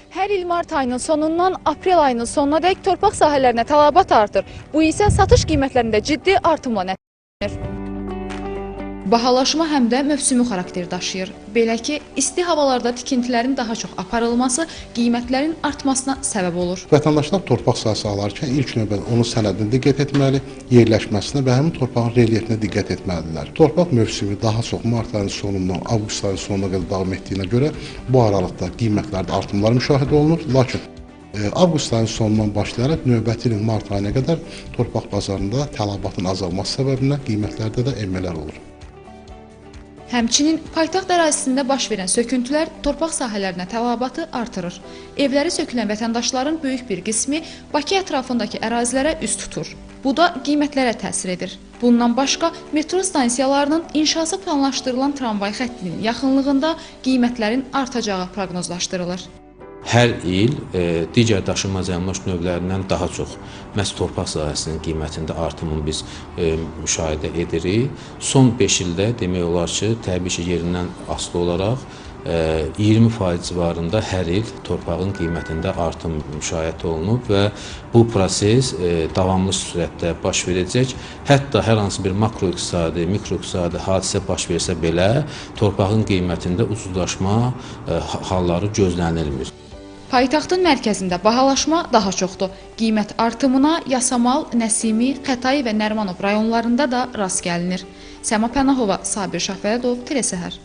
Hər il mart ayının sonundan aprel ayının sonuna dək torpaq sahələrinə tələbat artır. Bu isə satış qiymətlərində ciddi artımla nəticələnir. Bahalaşma həm də mövsümi xarakter daşıyır. Belə ki, isti havalarda tikintilərin daha çox aparılması qiymətlərin artmasına səbəb olur. Vətəndaşlar torpaq sahəsi alarkən ilk növbədə onun sənədinə diqqət etməli, yerləşməsinə və həmin torpağın relyefinə diqqət etməlidirlər. Torpaq mövsümü daha çox mart ayının sonundan avqust ayının sonuna qədər davam etdiyinə görə bu aralıqda qiymətlərdə artımlar müşahidə olunur. Lakin avqust ayının sonundan başlayaraq növbəti ilin mart ayına qədər torpaq bazarında tələbatın azalması səbəbindən qiymətlərdə də enmələr olur. Həmçinin paytaxt ərazisində baş verən söküntülər torpaq sahələrinə tələbatı artırır. Evləri sökülən vətəndaşların böyük bir qismi Bakı ətrafındakı ərazilərə üz tutur. Bu da qiymətlərə təsir edir. Bundan başqa metro stansiyalarının inşası planlaşdırılan tramvay xəttinin yaxınlığında qiymətlərin artacağı proqnozlaşdırılır. Hər il digər daşınmaz əmlak növlərindən daha çox məhz torpaq sahəsinin qiymətində artımını biz müşahidə edirik. Son 5 ildə demək olar ki, təbii ki, yerindən asılı olaraq 20% civarında hər il torpağın qiymətində artım müşahidə olunub və bu proses davamlı sürətdə baş verəcək. Hətta hər hansı bir makroiqtisadi, mikroiqtisadi hadisə baş versə belə torpağın qiymətində ucuzlaşma halları gözlənilmir. Paytaxtın mərkəzində bahalaşma daha çoxdur. Qiymət artımına Yasamal, Nəsimi, Xətai və Nərimanov rayonlarında da rast gəlinir. Səma Pənahova, Sabir Şahvələdov, Telesəhər.